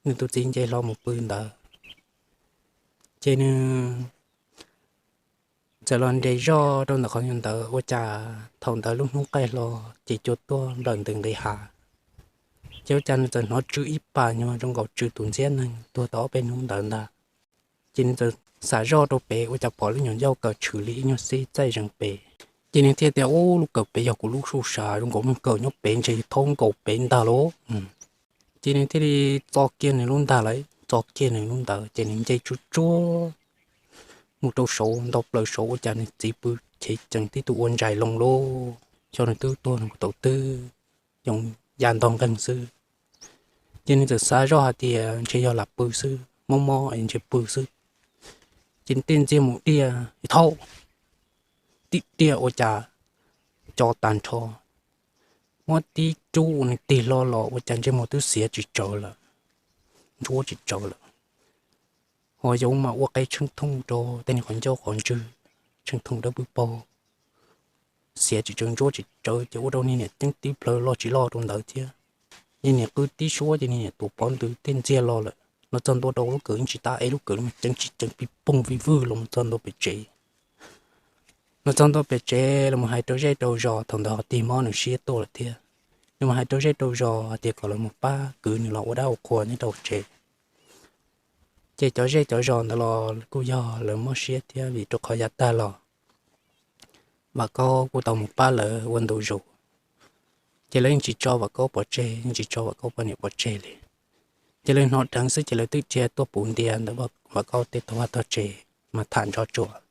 nws tus txiv nce hlo mus pw ntawd, ces nws txawm los nres zoj rau ntawm qhov ntawd, ua cas thaum ntawd lub hnub qaij hlo, ces cua tuaj nplawm ntws nqis hav. Ces ua cas nws txawm hnov tsw ib pas nyuag zoo nkaus tsw tus ntxhiab neeg tuag tau ob peb hnub ntawd ntag. Ces nws txawm xam zoj rau pem, ua cas pom lub nyuag ncauj kawm tshwm li ib nyuag xib txaij zees pem. Ces nws thiaj tias, Ub, lub kawm pem yog kuv lub suj sa, zoo nkaus lub kawm nyob pem ntshe thaub nkaus pem ntag lauj. Ces nws thiaj li txo kiag nws lub ntag lawm, txo kiag nws lub ntawd ces nws nce tsuag tsuag mus rau saud, nto plaws saud, ua cas nws txiv pw chev cees tib tug ua ntsais loo lauj. Xyov nws twb tuag nws tau twb yoo ya ntog nqeeg xwb. Ces nws txawm xav zoj hais tias ntshe yog lam pw xwb, mob mob es ntshe pw xwb. Ces nws tej ntxiag mus diaj, thaub, tib diaj ua cas co tag nrho, muab tib rub ua nws tig hlo los ua cas ntsej muag twb xiav tsis tsawv lawm, ntsuab tsis tsawv lawm. Ho yoov mas ua qe tsheej thooj rau tej niag qhov ncauj qhov ntswg, tsheej thooj dawb paug, xiav tsis tsawv ntsuab tsis tsawv ces ua rau niag niam ceeb tib plhaw loj tsis loj rau ntawd thiab. Niag niam qw tib suab ces niag niam tuav pob ntws tej ntxiag los lawm, los txog ntua rau lub kawm yeej tsis tab ev lub kawm los ceev tsis ceev pis poog vij vwj los txog ntua pem tsev. Los txog ntua pem tsev los mus hais rau zej rau zos, thaum ntawd ho tig mob nws siab tuaj lawm thiab. Nws mus hais rau zej rau zos hais tias kom lawv mus pab kwv nws los ua dab ua qhua nyob rau tsev. Ces cov zej cov zos ntawd los kuj yog lawv mob siab thiab vim rau qhov yav tag los Vam Kaub kuj tau mus pab lawv ua ntu zus, ces lawv yeej tsis tso Vam Kaub pov tseg, yeej tsis tso Vam Kaub poj niam pov tseg li. Ces lawv hnov dheev xwb ces lawv twb dhia tuaj puv ntias ntawm Vam Kaub tej tog vaj tog tsev mas tham nrov tsuas.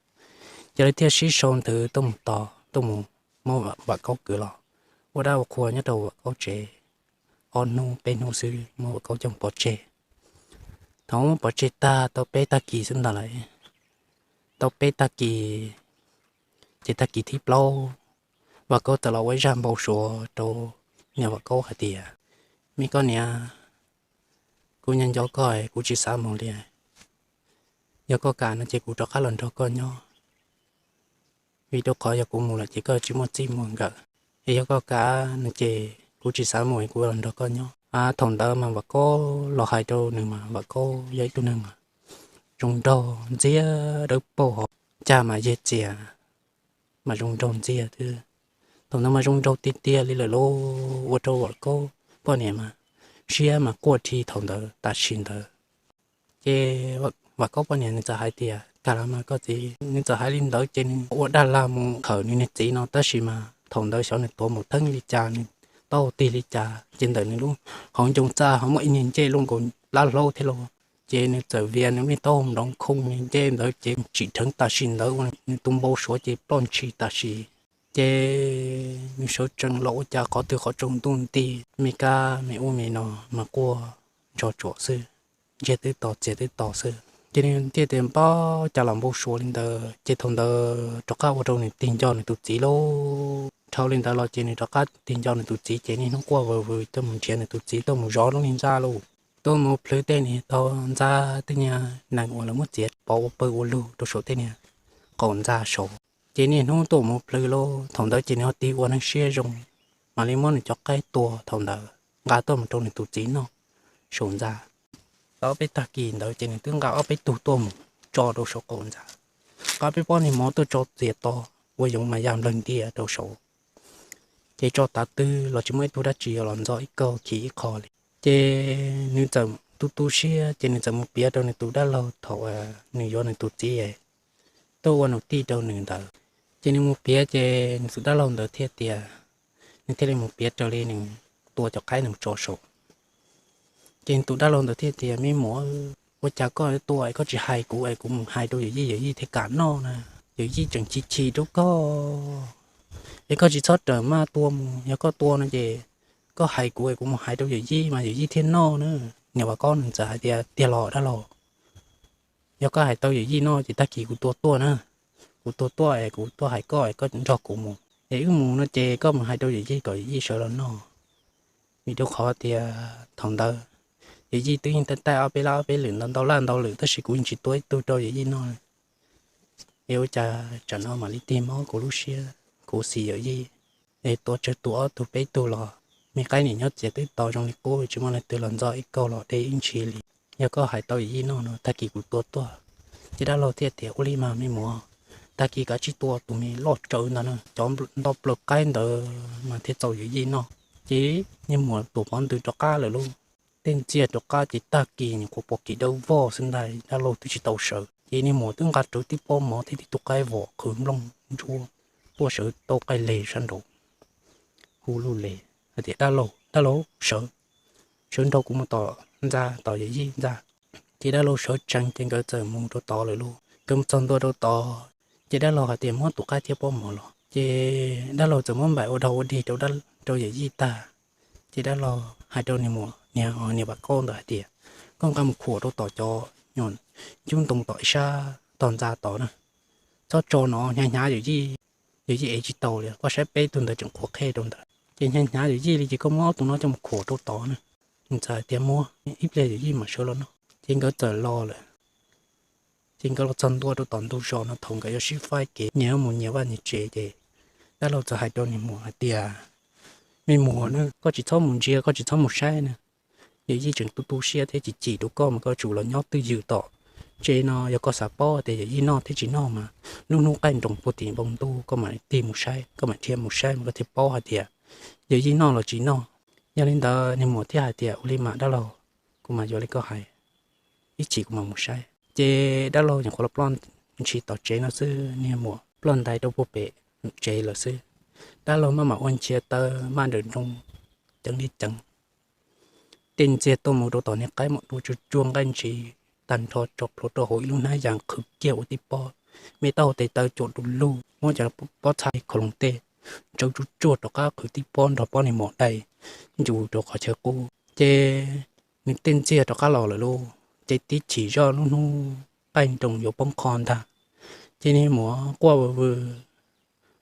Ces lawv thiaj sib sau nthwv tuaj mus tos, tuaj mus muab Vam Kaub kwv los ua dab ua qhua nyob rau Vam Kaub tsev ob hnub peb hnub xwb muab Vam Kaub coj pov tseg. Thaum muab pov tseg tag tau peb tag kis xwb ntag lawm, tau peb tag kis, ces tag kis thib plaub Vam Kaub txawm los ua ib zaj npau suav rau niam Vam Kaub hais tias, Me koj niam, kuv nyob nco koj, kuv tsis xav mus li. Yog koj kam no ces kuv rov qab los nrog koj nyob, vim rau qhov yog kuv mus lawm ces koj tsis muaj txij muaj nkawm. Es yog koj kam no ces kuv tsis xav mus, kuv los nrog koj nyob. Thaum ntawd mas Vam Kaub los hais rau nws mas Vam Kaub yog ib tug neeg mas zoo nraug ntxiag dawb paug hos, cag mas yeg txias mas zoo nraug ntxiag thiab. Thaum ntawd mas zoo nraug tiag tiag li lawm lauj, ua rau Vam Kaub poj niam mas siab mas quaj rhi thaum ntawd tam sim ntawd. Ces Vam Kaub poj niam nws txawm hais tias, Kam los mas koj txiv. Nws txawm hais li ntawd ces nws ua dab lag mus khawm nws niag txiv no, tab sis mas thaum ntawd xyov nws tuav mus theeb li cas, nws taub hau tig li cas ces ntawm nws lub hauv ncoo txaj ho muaj ib niag ncej luaj nkaus plab hlaub thiab lauj. Ces nws txawm vias nws niag taub hau nrov nkhooj, niag ncej ntawd ces tsim dheev tam sim ntawd ua nws tus npau suav ces ploj ntshis tam sim. Ces nws sawv tsees los ua cas qhov twg qhov tsaus ntuj nti, me kab me ub me no mas quaj nrov tsuas xwb, ntsiag twb to txiag twb to xwb. Ces nws thiaj tias, Npab, cas los npau suav li ntawd. Ces thaum ntawd rov qab ua rau nws tig nco nws tus txiv lauj. Dhau li ntawd los ces nws rov qab tig nco nws tus txiv ces niaj hnub quaj vwm vwm tuaj mus nrhiav nws tus txiv tuaj mus zov lub niag ntxa lauj, tuaj mus plhws tej niag tog ntxa, tej niag nees uas lawv muab txiav pov ua pawg ua lug rau saum tej niag qaum ntxa saud. Ces niaj hnub tuaj mus plhws lauj. Thaum ntawd ces nws ho tig ua neeg siab zoo, mam li muab nws cov qaib tua thaum ntawd nqa tuaj mus rau nws tus txiv noj saum ntxa. Tau ob peb tag kis ntawd ces nws twb nqa ob peb tug tuaj mus tso rau saum qaum ntxa, nqa peb pob niag mov tuaj tso txias to, ua yoov mas ya nplawg ntias rau saud. Ces tso tav twg los tsis muaj ib tug dab tsi los ntxo ib kaug khi ib qho li. Ces nws txawm tu tu siab ces nws txawm mus piav rau nws tus dab laug thaum nws yuav nws tus txiv tuaj ua nus tij rau nws ntawd. Ces nws mus piav ces nws tus dab laug ntawd thiaj tias, nws thiaj li mus piav raws li nws tua cov qaib nws tso saud. Ces nws tus dab laug ntawd thiaj tias, Me muam, ua cas koj tua es koj tsis hais kuv es kuv mus hais rau yawm yij, yawm yij thiaj kam noj na. Yawm yij tseem chim chim rau koj, Es koj tsis txhob rawm maj tua mus, yog koj tua no ces koj hais kuv es kuv mus hais rau yawm yij mas yawm yij thiaj noj na. Niam Vam Kaub nws txawm hais tias, Tiag los dab laug? Yog koj hais tau yawm yij noj ces tag kis kuv tua tuaj na. Kuv tua tuaj es kuv tuaj hais koj es koj nrog kuv mus, es wb mus no ces koj mus hais rau yawm yij kom yawm yij sawv los noj. Vim rau qhov tias thaum ntawd yawm yij twb yeej taij taij ob peb lab ob peb lwm ntau ntau laj ntau lwm tab sis kuv yeej tsis tua ib tug rau yawm yij noj. Es ua cas tsam no mam li tig mob kuv lub siab, kuv xis yawm yij. Es tua tsawg tus ob tug peb tug los me qaib niam nyob txias twb to zoo li qub, tsis muaj leej twg los ntxo ib kaug los de ib ntshis li. Yog koj hais tau yawm yij noj no tag kis kuv tua tuaj. Ces dab laug thiaj tias, Ua li mas me muam, tag kis kav tsij tua tus me loj tsawv ntag na, cov nto plaws qaib ntawd mas thiaj txaus yawm yij noj. Ces niag muam tuam pov ntws rov qab lawm lauj. Tej ntxiag rov qab ces tag kis nyuam qhuav pom kev dawb vog xwb ntag, dab laug twb tsis tau sawv. Ces niag muam twb nqa rawv tib pob mov thiab tib tug qaib vom qhwv nplooj ntsuab tuaj sawv tau qaij leg sab nraud, hu lug le hais tias, Dab laug, dab laug, sawv, sawv nrog kuv mus tom ntxa, tom yawm yij ntxa. Ces dab laug sawv tsees ces nkawd txawm mus rau tod lawm lauj. Nkawd mus txog ntua rau tod, ces dab laug hais tias, Muab tus qaib thiab pob mov los. Ces dab laug txawm muab npaim ua dog ua dig rau, rau yawm yij tag. Ces dab laug hais rau niag muam, niag, niag Vam Kaub ntawd hais tias, Koj nqa mus khuam rau tom cov nyuag ncub ntoo tom ib sab tog ntxa tod na. Txhob tso no, hnyav hnyav yawm yij, yawm yij ev tsis tau li, koj saib peb tug ntawd tseem qhuav qheb rau ntawd. Ces hnyav hnyav yawm yij li ces koj muab ob tug no coj mus khuam rau tod na. Nws txawm hais tias, Muab, ib pliag yawm yij mam sawv los noj. Ces nkawd txawm los lawm. Ces nkawd los txog ntua rau tom ntug zos no, thaum nkawd yuav sib faib kev nyias mus nyias vaj nyias tsev ces dab laug txawm hais rau niag muam hais tias, Me muam na, koj tsis txhob mus ntsia, koj tsis txhob mus saib na. Yawm yij tseem tu tu siab thiab chim chim rau koj mas koj tsum los nyob twj ywm tom tsev no. Yog koj xav paub tias yawm yij noj thiab tsis noj mas lub hnub qaij nroos puag tim npoo ntuj koj mam tig mus saib, koj mam dhia mus saib mas koj thiaj paub hais tias yawm yij noj los tsis noj. Yog li ntawd niag muam thiaj hais tias, Ua li mas dab laug, kuv mam yuav li koj hais, ib chim kuv mam mus saib. Ces dab laug nyuam qhuav los ploj ntshis tom tsev no xwb, niag muam ploj ntais rau puag pem tsev lawm xwb. Dab laug maj mam ua nchiav taw maj nrawm nroos ceev li ceev. Tej ntxiag tuaj mus rau tom niag qaib mam dua tsuag tsuag nqaij ntsis tag nrho tso plhuav rau hauv ib lub hnab yas qhwv kiag ua tib pob, me taub hau tes taw cuam du lug, muab cov pob txha khoom loos tej ntsawv tsuag tsuag rov qab qhwv tib pob nrog pob niag mom dai ncus rau qhov chaw qub. Ces nws tej ntxiag rov qab los lawm lauj, ces tib chim zoj lub hnub qaij nroos yuav poob qho ntag. Ces niag muam quaj vwm vwm,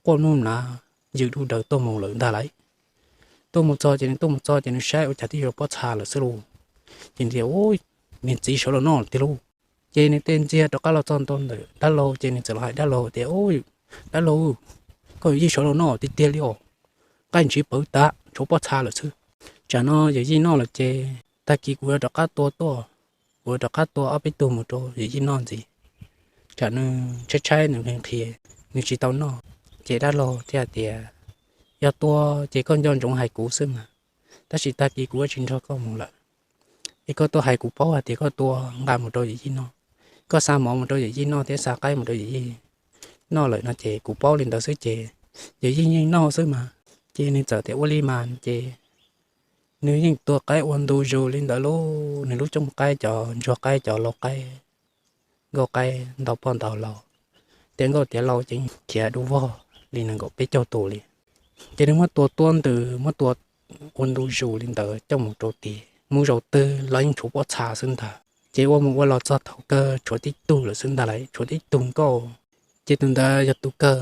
quaj nub mlav, ywm dub daws tuaj mus lawm ntag lauj. Tuaj mus txog ces nws tuaj mus txog ces nws saib ua cas twb yuav pob txha lawm xwb lauj. Ces nws tias, Ub, niag txiv sawv los noj tiag lauj. Ces nws tej ntxiag rov qab los txog ntua ntawm dab laug ces nws txawm los hais dab laug tias, Dab laug, koj yawm yij sawv los noj tiag tiag li os. Nqaij ntsis pawv tas tshuav pob txha lawm xwb. Tsam no yawm yij noj lawm ces tag kis kuv yuav rov qab tua tuaj, kuv yuav rov qab tua ob peb tug mus rau yawm yij noj ntxiv. Tsam nws tshaib tshaib nws nqhis nqhis, nws tsis tau noj. Ces dab laug thiaj tias, Yog tua ces koj nco ntsoov hais kuv xwb mas, tab sis tag kis kuv yuav tsis nrog koj mus lawm. Es koj tuaj hais kuv paub hais tias koj tua nqa mus rau yawm yij noj, koj xa mov mus rau yawm yij noj thiab xa qaib mus rau yawm yij noj lawm no ces kuv paub li ntawd xwb ces yawm yij yeej noj xwb mas. Ces nws txawm tias ua li mas ces nws yeej tua qaib ua ntu zus li ntawd lauj, nws lub cooj qaib cov ntsuag qaib cov lau qaib nkauj qaib ntau poj ntau lau, tiav nkauj tiav lau ces khiav du vog li nees nkaum peb caug tus li. Ces nws muab tua tuab ntws muab tua ua ntu zus li ntawd coj mus rau tid, mus zaum twg los yeej tshuav pob txha xwb ntag. Ces ua mus ua los txog thaum kawg tshuav tib tug lawm xwb ntag lauj, tshuav tib tug nkauj. Ces tus ntawd yog tus kawg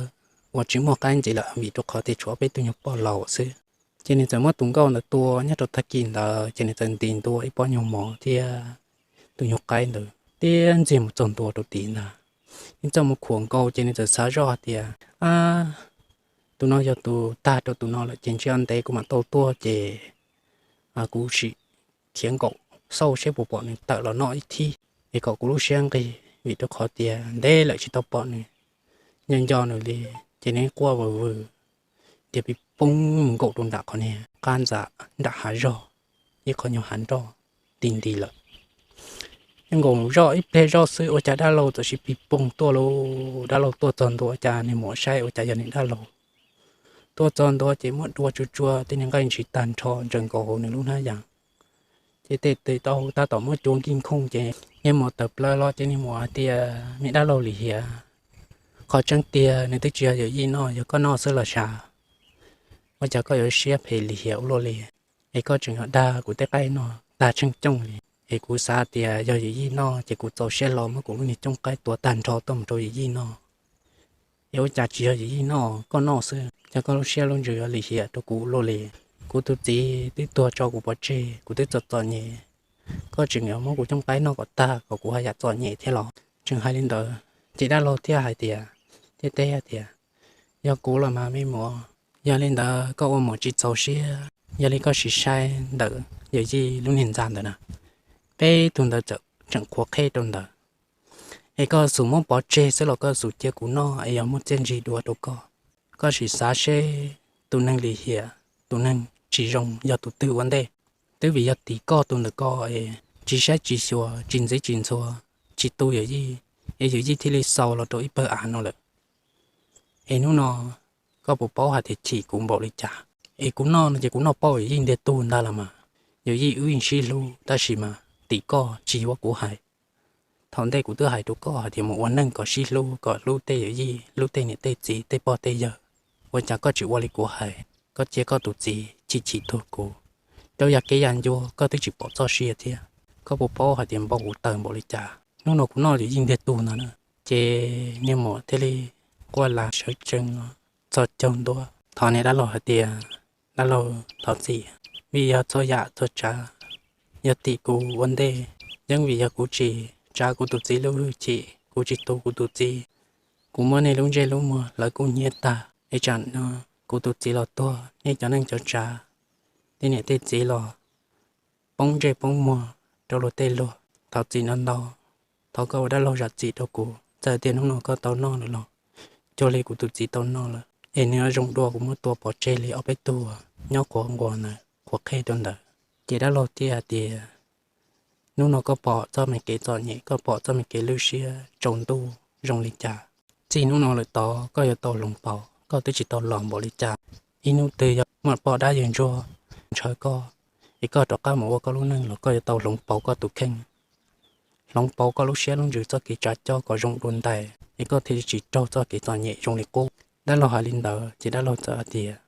uas tsis muaj qaib ntxiv lawm vim rau qhov tias tshuav peb tug nyuag poj laus xwb. Ces nws txawm muab tus nkauj ntawd tua nyob rau tag kis ntawd ces nws txawm ntis ntua ib pob nyuag mov thiab tus nyuag qaib ntawd thiab ntxiag mus txog ntua rau tid ntag. Nws txawm mus khuam nkaus ces nws txawm xav zoj hais tias, Ab, tus no yog tus tag rau tus no lawm ces ntshe ntev kuv mam tau tuaj ces kuv sim khiav nkaum xauj seb puas pom nws tawm los noj ib thib es kom kuv lub siab nqig, vim rau qhov tias ntev lawm tsis tau pom nws, nco nco nws li. Ces nws quaj vwm vwm tias pis poob mus nkaum rau nram qhov niag qab ntxa nram hav zog, ib qhov nyuag hav nroj ti nti lawm. Nkaum zoj ib pliag zoj xwb ua cas dab laug txawm sib pis poob tuaj lauj. Dab laug tuaj txog ntua ua cas nws mus saib ua cas yog nws dab laug. Tuaj txog ntua ces muab dua tsuag tsuag tej niag nqaij ntsis tag nrho ntsaws nkaus hauv nws lub hnab yas. Ces tej tes taub hau tab tom muab cua nkij nkhooj ces niag muam tawm plaws los ces niag muam hais tias, Me dab laug lim hiam, qhov tseeb tiag nws twb tsis yog yawm yij noj, yog koj noj xwb los sav? Ua cas koj yuav siab phem lim hiam ua luaj li? Es koj tseem yuav dag kuv tej qaib no tag tsheej cooj li. Es kuv xav tias yog yawm yij noj ces kuv txaus siab hlo muab kuv lub niag cooj qaib tua tag nrho tuaj mus rau yawm yij noj. Es ua cas tsis yog yawm yij noj, koj noj xwb, cas koj lub siab lub ntsws yuav lim hiam rau kuv ua luaj li? Kuv tus txiv twb tuag tso kuv pov tseg, kuv twb txom txom nyem, koj tseem yuav muab kuv cooj qaib noj kom tag kom kuv haj yam txom nyem thiab los? Tseem hais li ntawd ces dab laug thiaj hais tias, thiaj teb hais tias, yog kuv los mas me muam, yog li ntawd koj ua muam tsis txaus siab, yog li koj sim saib ntawm yawm yij lub niag ntxa ntawd na, peb tug ntawd tseem qhuav qheb rau ntawd. Es koj xum muab pov tseg xwb los koj xum cia kuv noj es yog muaj txiaj ntsig dua rau koj. Koj sim xav seb tus neeg lim hiam, tus neeg tsis zoo yog tus twg ua ntej. Twb vim yog tim koj tus ntawm koj es tsis saib tsis xyuas, tsis ntxiv tsis ntxhua, tsis tu yawm yij, es yawm yij thiaj li xaus los rau ib pawg av no lawm. Es hnub no koj puas paub hais tias chim kuv npaum li cas? Es kuv noj no ces kuv noj paub yawm yij ntiag tug ntag los mas. Yawm yij wb yeej sib hlub tab sis mas tim koj tsis yuav kuv hais. Thaum ntej kuv twb hais rau koj hais tias mus ua neej kom sib hlub, kom hlub tej yawm yij, hlub tej niam tej txiv, tej pog tej yawg. Ua cas koj tsis ua li kuv hais, koj cia koj tus txiv chim chim tuag kuv, rau yam kev yam ncua koj twb tsis pom txoj sia thiab. Koj puas paub hais tias npau kuv tawm npaum li cas? Hnub no kuv noj yawm yij ntiag tug ntag na. Ces niag muam thiaj li quaj lam sawv tsees txhos caug ntua thov niag dab laug hais tias, dab laug thov txim, vim yog txhua yam txhua tsav yog tim kuv ua ntej. Yeej vim yog kuv tsis tsav kuv tus txiv lub hwj chim, kuv tsis tu kuv tus txiv, kuv muab nej lub ntsej lub muag hlawv kub hnyiab tag, es tsam no kuv tus txiv los tuag, nej cov neej cov tsav, tej niam tej txiv los poob ntsej poob muag rau luag tej luag. Thov txim ntau ntau, thov koj ua dab laug zam txim rau kuv. Txawm tias hnub no koj tau noj lawm los cuag li kuv tus txiv tau noj lawm, es nws yuav zoo dua kuv muab tua pov tseg li ob peb tug nyob qhuav nquas ntawd, qhuav qheb rau ntawd. Ces dab laug thiaj hais tias, hnub no koj pom txoj me kev txom nyem, koj pom txoj me kev lwj siab tsaus ntuj zoo li cas, txij hnub no lawm tod koj yuav tau hloov pauv. Koj twb tsis tau los npaum li cas, ib hnub twg yog muaj poj dab yawg ntsuag ntshaw koj, es koj rov qab mus ua koj lub neej los koj yuav tau hloov pauv koj tus kheej, hloov pauv koj lub siab lub ntsws txoj kev tsav coj kom zoo dua ntais, es koj thiaj li tsis raug txoj kev txom nyem zoo li qub. Dab laug hais li ntawd ces dab laug txawm hais tias,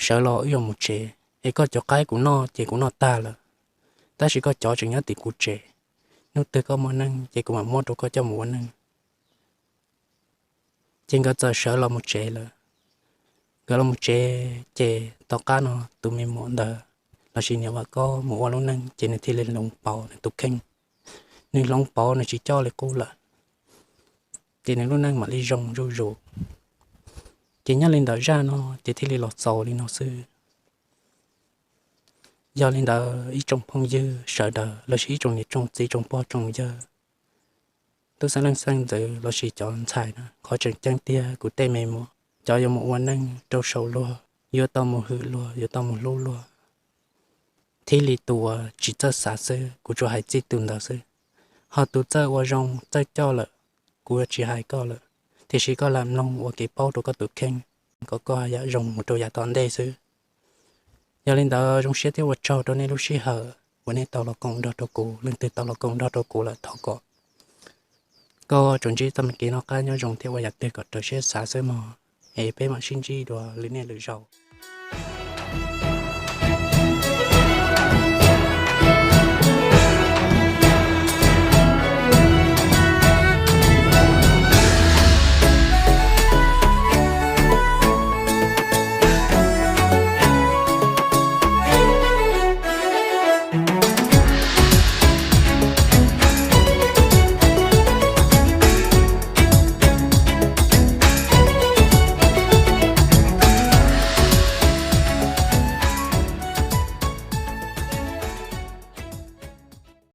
sawv los wb yuav mus tsev, es koj cov qaib kuv noj ces kuv noj tag lawm, tab sis koj cov tseem nyob tim kuv tsev. Hnub twg koj muaj neej ces kuv mam muab rau koj coj mus ua neej. Ces nkawd txawm sawv los mus tsev lawm. Nkawd los mus tsev ces tom qab no tus me muam ntawd lossis niam Vam Kob mus ua lub neej ces nws thiaj li hloov pauv nws tus kheej. Nws hloov pauv nws tsis coj li qub lawm, ces nws lub neej mam li zoo zuj zus. Ces nyob li ntawm zaj no ces thiaj li los xaus li no xwb. Yog li ntawd ib tsoom phooj ywg sawv daws lossis ib tsoom niam tsoom txiv tsoom pog tsoom yawg, tub xeeb leej xeeb ntxwv lossis cov ntxhais na, qhov tseem ceeb tiag kuv tej me muam, cov yuav mus ua neej rau saum luag, yuav tau mus hwm luag, yuav tau mus hlub luag, thiaj li tus uas tsis txawj xav xwb, kuv tsuas hais txij tus ntawd xwb. Ho tus txawj ua zoo txawj coj lawm, kuv yuav tsis hais koj lawm, tiam sis koj lam mloog ua kev paub rau koj tus kheej, kom koj yam zoo mus rau yav tom ntej xwb. Yog li ntawd zoo siab thiab ua tsaug rau nej lub sij hawm uas nej tau los koom nrog rau kuv. Leej twg tau los koom nrog rau kuv lawm thov kom koj tsuas ntsib txoj me kev noj qab nyob zoo thiab ua yam twg kom raws siab xav xwb mog, es peb mam sib ntsib dua lwm niaj lwm zaus.